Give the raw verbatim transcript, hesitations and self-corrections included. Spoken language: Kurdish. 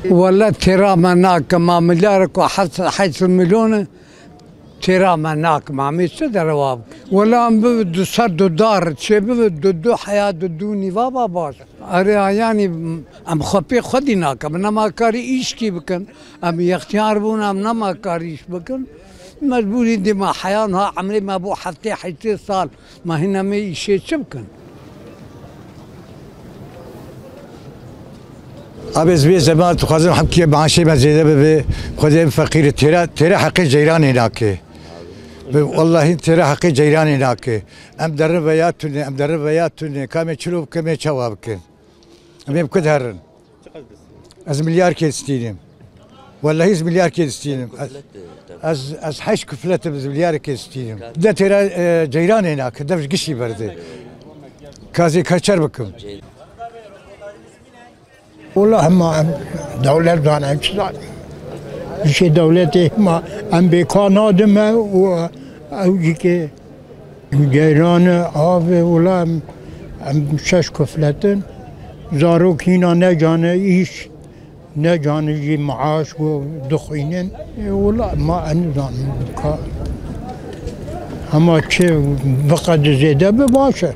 Wele têra me nake, ma milyarek û heft sed milyon e, têra me nake, ma em ê çi derewa bikin? Wele em bibe du ser du dar, çê bibe du du heya du du nîva ba baş. Erê, yanî em xwe pê xwedî nakin, em nema karî îşkî bikin. Em yextiyar bûn, em nema karî îş bikin. Mecbûrî dî me heya niha emrê me bû heftê heştê sal. Ma hîn em ê îşê çi bikin? Abi ez vê zeman dixwazim hemkî maaşê me zêde bibe. Xwedê em feqîr e. Têra, têra heqê ceyranê nake. Bi wellahî têra heqê ceyranê nake. Em derin veya tune, em derin veya tune. Ka em ê çilo bikin, em ê çawa bikin? Em ê bi ku diherin? Ez milyarkê distînim. Wellahî ez milyarkê distînim. Ez, ez, ez heşt kufletim, ez milyarkê distînim. De têra, e, ceyranê nake, dev ji gişî berde. Kazê kaçer bikim. Wela hema em dewlet zane, em çi zane? Îşê dewletê hema em bê ka nadime û ew jî ke Ceyranê avê wila em, em şeş kufletin. Zarok hîna necane îş, necane jî maaş ku dixwînin. E, wila ma em nizanin ka. Hema çi biqede zêde bi baş e.